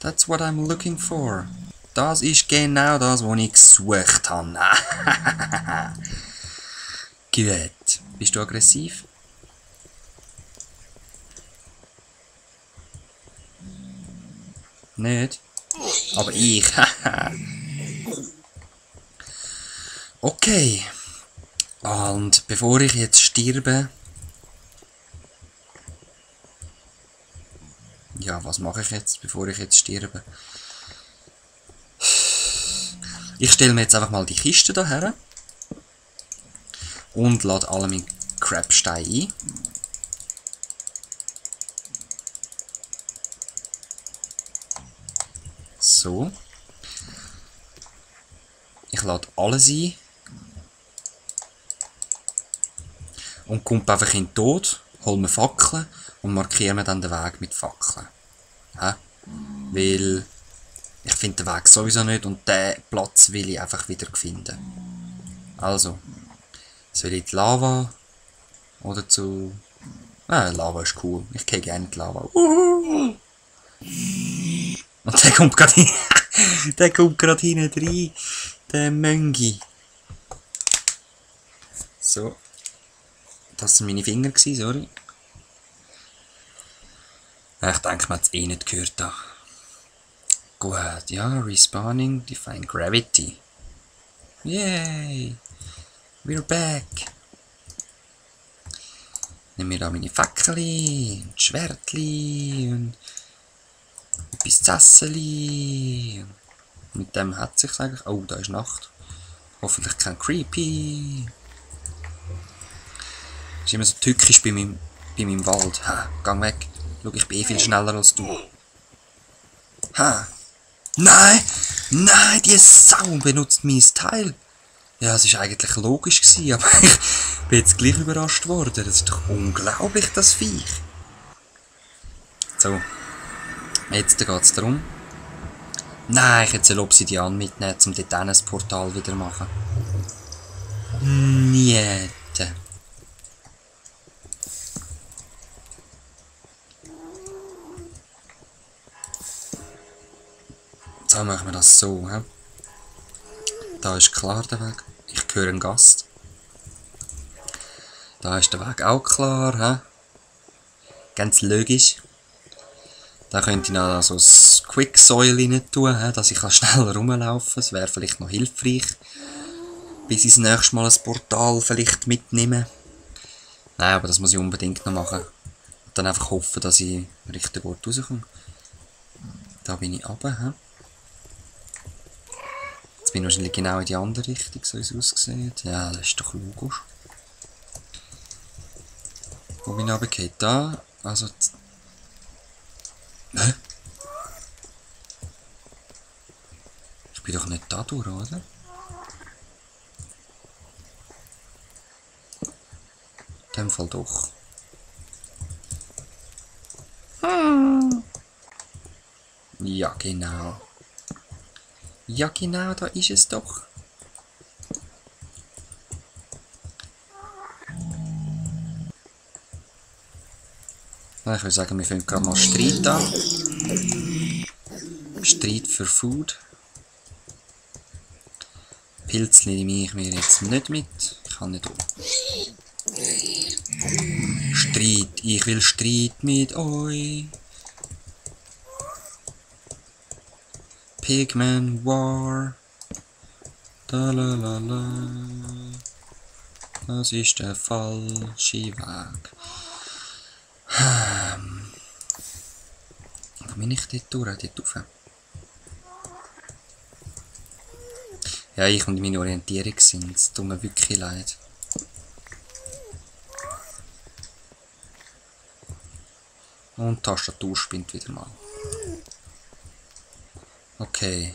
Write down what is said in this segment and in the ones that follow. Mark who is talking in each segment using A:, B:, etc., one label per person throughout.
A: That's what I'm looking for. Das ist genau das, was ich gesucht habe. Gut. Bist du aggressiv? Nicht? Aber ich. Okay. Und bevor ich jetzt sterbe... Ja, was mache ich jetzt, bevor ich jetzt sterbe? Ich stelle mir jetzt einfach mal die Kiste daher und lade alle meine Crabsteine ein. So. Ich lade alles ein. Und komme einfach in den Tod, hole mir Fackeln und markiere mir dann den Weg mit Fackeln. Weil ich finde den Weg sowieso nicht und den Platz will ich einfach wieder finden. Also, soll ich die Lava oder zu... Lava ist cool. Ich gehe gerne in die Lava. Und der kommt gerade hin. Der kommt gerade hinten rein. Der Möngi. So. Das waren meine Finger, sorry. Ich denke, man hat es eh nicht gehört da. Gut, ja, Respawning, Define Gravity. Yay! We're back! Nehmen wir da meine Fackeln und Schwertli und etwas zu essen. Mit dem hat es sich eigentlich... Oh, da ist Nacht. Hoffentlich kein Creepy. Das ist immer so tückisch bei meinem Wald. Gang weg. Schau, ich bin eh viel schneller als du. Nein! Nein, die Sau benutzt mein Teil. Ja, es war eigentlich logisch gewesen, aber ich bin jetzt gleich überrascht worden. Das ist doch unglaublich, das Viech. So. Jetzt geht es darum. Nein, ich hätte Obsidian mitnehmen, um dort das Portal wieder zu machen. Niet. So machen wir das so. He? Da ist klar der Weg. Ich höre einen Gast. Da ist der Weg auch klar. He? Ganz logisch. Da könnte ich noch so ein Quicksoil rein tun, dass ich schneller rumlaufen kann. Das wäre vielleicht noch hilfreich. Bis ich das nächste Mal ein Portal vielleicht mitnehme. Nein, aber das muss ich unbedingt noch machen. Und dann einfach hoffen, dass ich richtig gut rauskomme. Da bin ich runter. He? Jetzt bin ich wahrscheinlich genau in die andere Richtung, so wie es aussieht. Ja, das ist doch logisch. Wo bin ich runtergefallen? Da. Also... Hä? Ich bin doch nicht da durch, oder? In dem Fall doch. Ja, genau. Ja, genau, da ist es doch. Ich würde sagen, wir fangen gerade mal Streit an. Streit für Food. Pilze nehme ich mir jetzt nicht mit. Ich kann nicht... Streit. Ich will Streit mit euch. Pigman War. Da la la la. Das ist der falsche Weg. Wo bin ich dort durch? Dort rauf? Ja, ich und meine Orientierung sind. Es tut mir wirklich leid. Und die Tastatur spinnt wieder mal. Okay.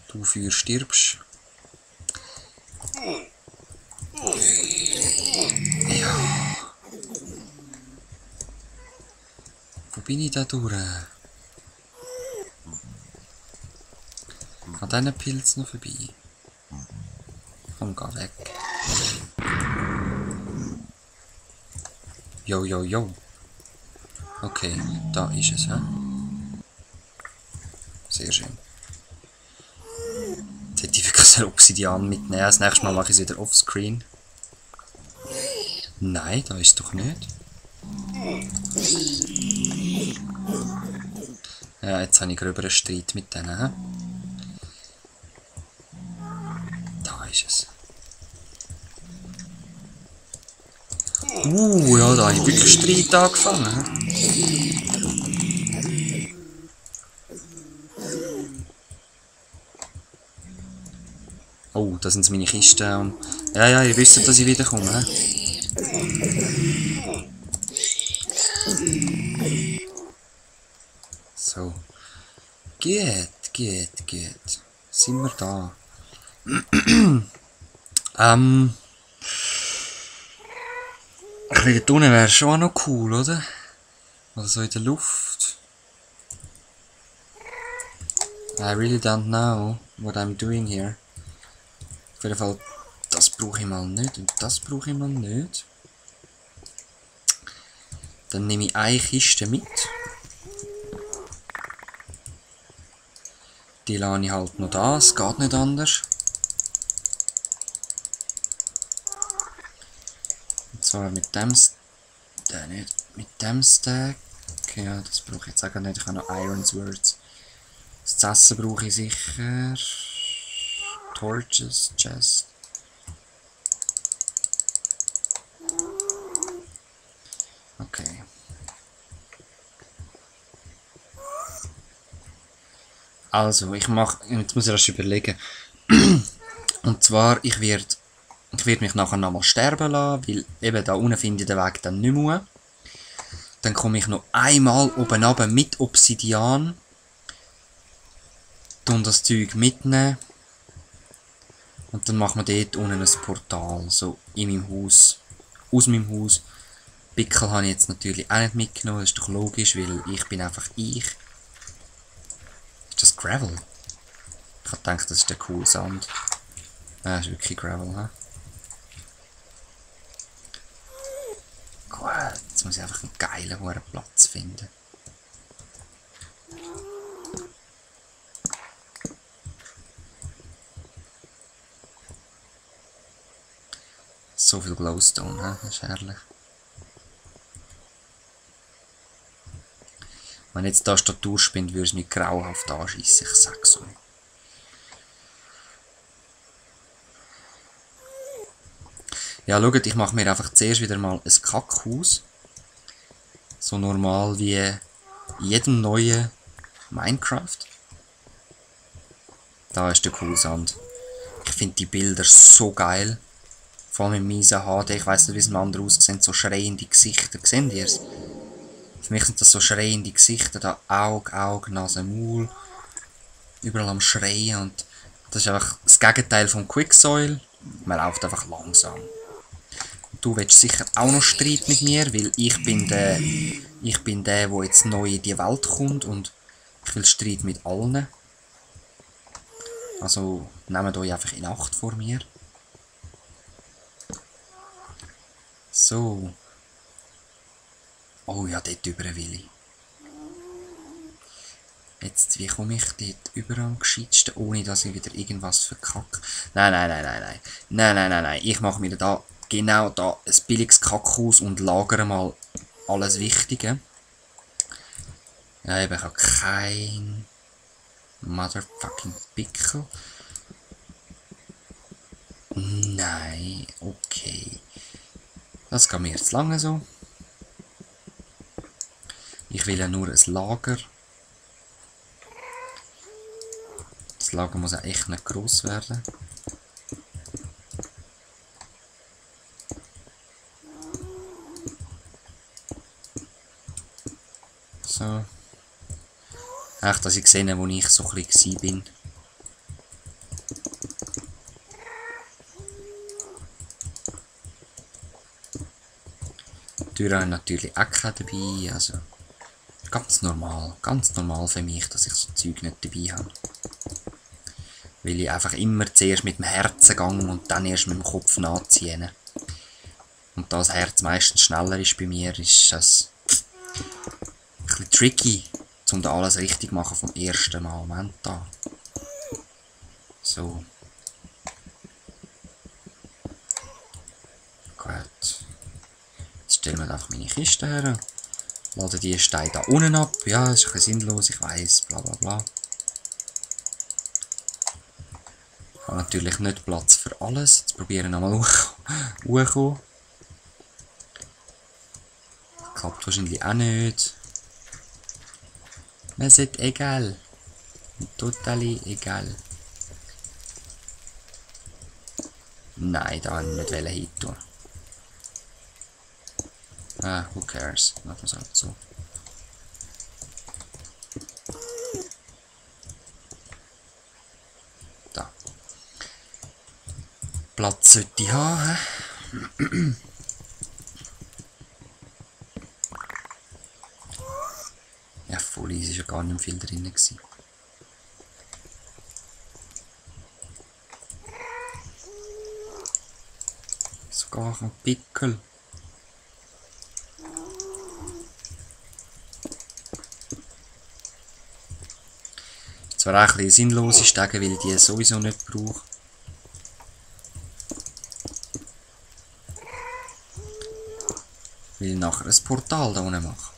A: Du für stirbst. Ja. Wo bin ich da durch? An diesen Pilzen noch vorbei. Komm, geh weg. Jo, jo, jo. Okay, da ist es, hä? Sehr schön. Jetzt hätte ich wirklich ein Obsidian mitnehmen. Das nächste Mal mache ich es wieder offscreen. Nein, da ist es doch nicht. Ja, jetzt habe ich gröberen Streit mit denen, hä? Da ist es. Ja, da habe ich wirklich Streit angefangen. Oh, da sind meine Kisten. Ja, ja, ihr wisst, dass ich wiederkomme. So. Geht. Sind wir da? Ein bisschen unten wäre schon auch noch cool, oder? Oder so in der Luft. I really don't know what I'm doing here. Auf jeden Fall, das brauche ich mal nicht und das brauche ich mal nicht. Dann nehme ich eine Kiste mit. Die lasse ich halt noch da, es geht nicht anders. Und zwar mit dem Stack. Ja, das brauche ich jetzt auch nicht. Ich habe noch Iron Swords. Das Essen brauche ich sicher. Torches, Chest. Okay. Also, jetzt muss ich das überlegen. Und zwar, ich werd mich nachher nochmal sterben lassen, weil eben da unten finde ich den Weg dann nicht mehr. Dann komme ich noch einmal oben runter mit Obsidian. Tun das Zeug mitnehmen. Und dann machen wir dort unten ein Portal, so in meinem Haus, aus meinem Haus. Pickel habe ich jetzt natürlich auch nicht mitgenommen, das ist doch logisch, weil ich bin einfach ich. Ist das Gravel? Ich habe gedacht, das ist der coole Sand. Ja, das ist wirklich Gravel, hä? Gut, jetzt muss ich einfach einen geilen hohen Platz finden. So viel Glowstone, hä? Das ist herrlich. Wenn jetzt die Tastatur spinnt, würde es mich grauhaft anschiessen, ich sag's euch. Ja, schaut, ich mache mir einfach zuerst wieder mal ein Kackhaus. So normal wie in jedem neuen Minecraft. Da ist der coole Sand. Ich finde die Bilder so geil. Vor allem im miesen HD, ich weiss nicht, wie es im anderen aussieht, so schreiende Gesichter. Seht ihr es? Für mich sind das so schreiende Gesichter, da Auge, Nase, Maul. Überall am Schreien und das ist einfach das Gegenteil vom Quicksoil. Man läuft einfach langsam. Du willst sicher auch noch Streit mit mir, weil ich bin der, der jetzt neu in die Welt kommt und ich will Streit mit allen. Also nehmt euch einfach in Acht vor mir. So. Oh ja, dort über will ich. Jetzt, wie komme ich dort über am gescheitsten, ohne dass ich wieder irgendwas verkacke? Nein. Ich mache mir da genau da ein billiges Kackhaus und lagere mal alles Wichtige. Ja, ich habe kein Motherfucking Pickel. Nein, okay. Das geht mir jetzt lange so. Ich will ja nur ein Lager. Das Lager muss auch echt nicht gross werden. So. Echt, dass ich sehe, wo ich so ein bisschen bin. Die Türen haben natürlich auch keine dabei, also ganz normal für mich, dass ich so Zeug nicht dabei habe. Weil ich einfach immer zuerst mit dem Herzen gehe und dann erst mit dem Kopf nachziehe. Und da das Herz meistens schneller ist bei mir, ist das ein bisschen tricky, um da alles richtig zu machen vom ersten Mal. Moment da. So. Gut. Jetzt stellen wir einfach meine Kiste her. Laden die Steine da unten ab. Ja, das ist ein bisschen sinnlos, ich weiss, bla bla bla. Ich habe natürlich nicht Platz für alles. Jetzt probieren wir nochmal hochkommen. Klappt wahrscheinlich auch nicht. Mir ist egal. Total egal. Nein, da wollte ich nicht hin tun. Ah, who cares? Machen wir es halt so. Da. Platz sollte ich haben. Ja, voll easy, ist ja gar nicht viel drin gewesen. Sogar ein Pickel. Zwar auch ein bisschen sinnlose Stege, weil ich die sowieso nicht brauche. Weil ich nachher ein Portal da unten mache.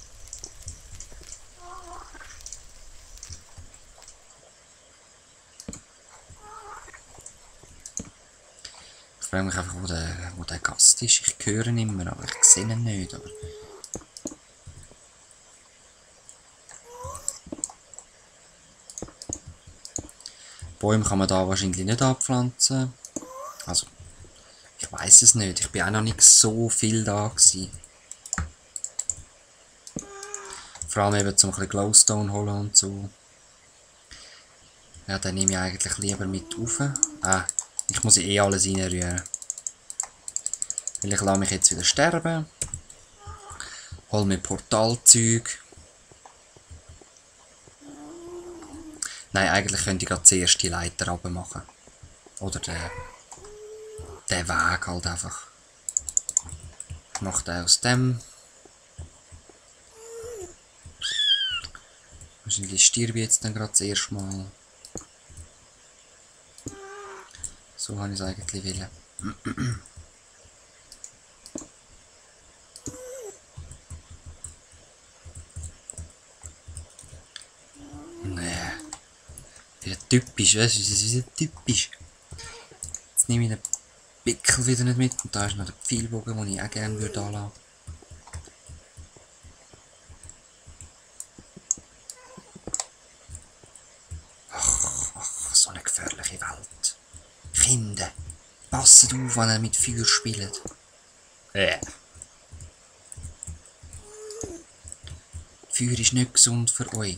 A: Ich frage mich einfach, wo der Gast ist. Ich höre ihn immer, aber ich sehe ihn nicht. Aber Bäume kann man da wahrscheinlich nicht abpflanzen. Also, ich weiß es nicht. Ich bin auch noch nicht so viel da gewesen. Vor allem eben zum ein bisschen Glowstone holen und so. Ja, dann nehme ich eigentlich lieber mit rauf. Ah, ich muss eh alles reinrühren. Weil ich lasse mich jetzt wieder sterben. Hol mir Portalzeug. Nein, eigentlich könnte ich gerade zuerst die Leiter runter machen. Oder den Weg halt einfach. Ich mache den aus dem. Wahrscheinlich stirbe ich jetzt dann gerade das erste Mal. So habe ich es eigentlich wollen. Nee. Wieder typisch, weißt du, das ist wieder typisch. Jetzt nehme ich den Pickel wieder nicht mit und da ist noch der Pfeilbogen, den ich auch gerne würde anlassen. Ach, so eine gefährliche Welt. Kinder, passt auf, wenn ihr mit Feuer spielt. Feuer ist nicht gesund für euch.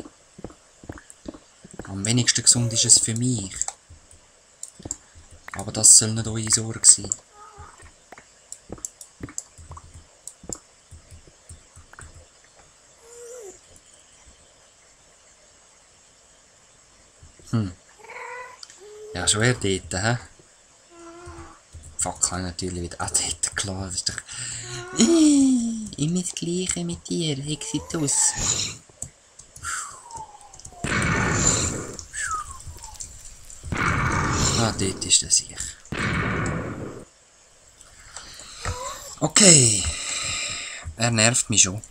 A: Am wenigsten gesund ist es für mich. Aber das soll nicht eure Sorge sein. Ja, schon eher dort, hä? Fackel natürlich wieder auch dort klar. Das ist doch... immer das Gleiche mit dir, Exitus. Ah, dort ist der Sieg. Okay. Er nervt mich schon.